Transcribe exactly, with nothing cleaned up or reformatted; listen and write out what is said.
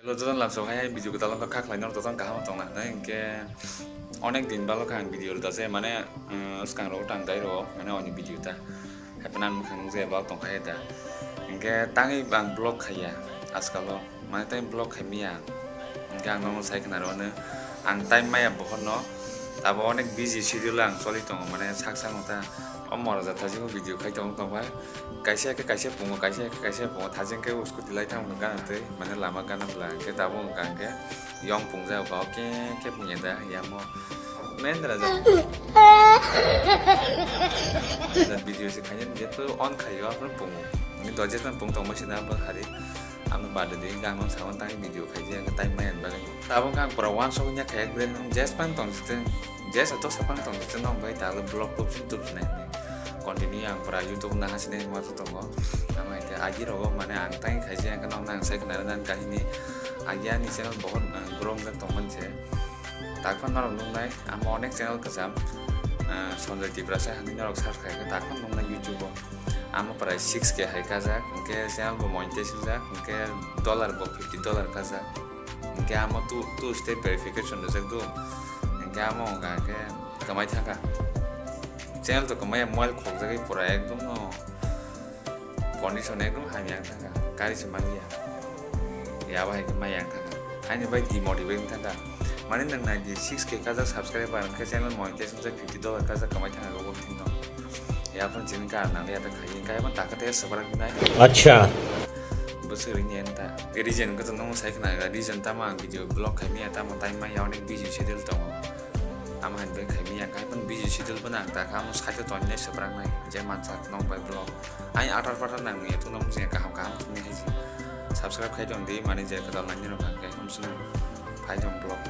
Jotono lamsok hai video kwtal wngkha, kha khlaino jotono kaham tongna hwnwi, hinkhe onek din balo kha ang video rwjak se, mane, um, swkang rogo tang dai rogo, mane oni video ta. Happy nan mwkhang nukjaya bal tongkha ya da. Hinkhe tangwi ang vlog khaiya, askalo, mane tei vlog khaimaya ang. Hinkhe ang nono sai khna rwno, ang time maya bohorno, abo onek busy schedule ang choli tongo, mane sak sakno ta o mora jat thajingo video khai tongo tongbai. Kaisa khe kaisa pungo, kaisa khe kaisa pungo, thajeng khe scooty lai thangmani gana tei, mane lama gana bwla, hinkhe tabuk wngkha hinkhe yong pungjak ba, khe khe pungya da, yamo mendra jat. Jat video se khaina je to on khayo, aphuru pungo. Ni dojek na pung tongma sina bo hari. Ano bade de, gang no sawan tang video khai je, time mayan bagwi. Tabuk ang pura one shot nya khayak bre, jes pan tong jete, jes ato sapang tong jete, nong bai talo vlog tup sin tup sinai ni. Continue ang pura YouTube na hasine ma to tongo. Ama ite agi rogo, mane ang tang khai je, ang nong nang sai khna nan kahini. Agi ani channel bohot, uh, grow jak tong man se. Takpan norok nuknai, ama onek channel kwcham, uh, Sanjay Tiprasa hinwi norok search khai khe takpan nuknai YouTube o. Amo prai six K hai kajak, hinkhe channel bo monetize wngjak, hinkhe dollar bo fifty dollar kajak. Hinkhe amo two, two step verification rijak do. Hinkhe amo wngkha hinkhe kwmai thangkha. Channel to kwmai mobile khokjagwi pura ekdom no condition ekdom hamya wngkha, gari se manliya. Yabo hai khe maya wngkha. Aini bai demotivate wngkha. Mane nwng nai di, six K kajak subscriber, hinkhe channel monetize wngjak fifty dollar kajak kwmai thangkha, obo thik no. Yaphang chini kar nang ya ta khai, hinkhe abo taka te swbrak nai. Acha. Bwswk ring ya ta. Reason khe to nung sai khna, reason tamo ang video vlog khai maya, tamo time maya, onek busy schedule tongo. Amo hai bai khai maya, khai pun busy schedule bo nang ta kha, amo sai to toni nai swbrak nai, je mansa nong bai vlog. Ai atar patar nang ni, to nong je kaham kaham to ni hai. Subscribe khai tong di, mani je kadal nang ni rok khai, um sung phai tong vlog.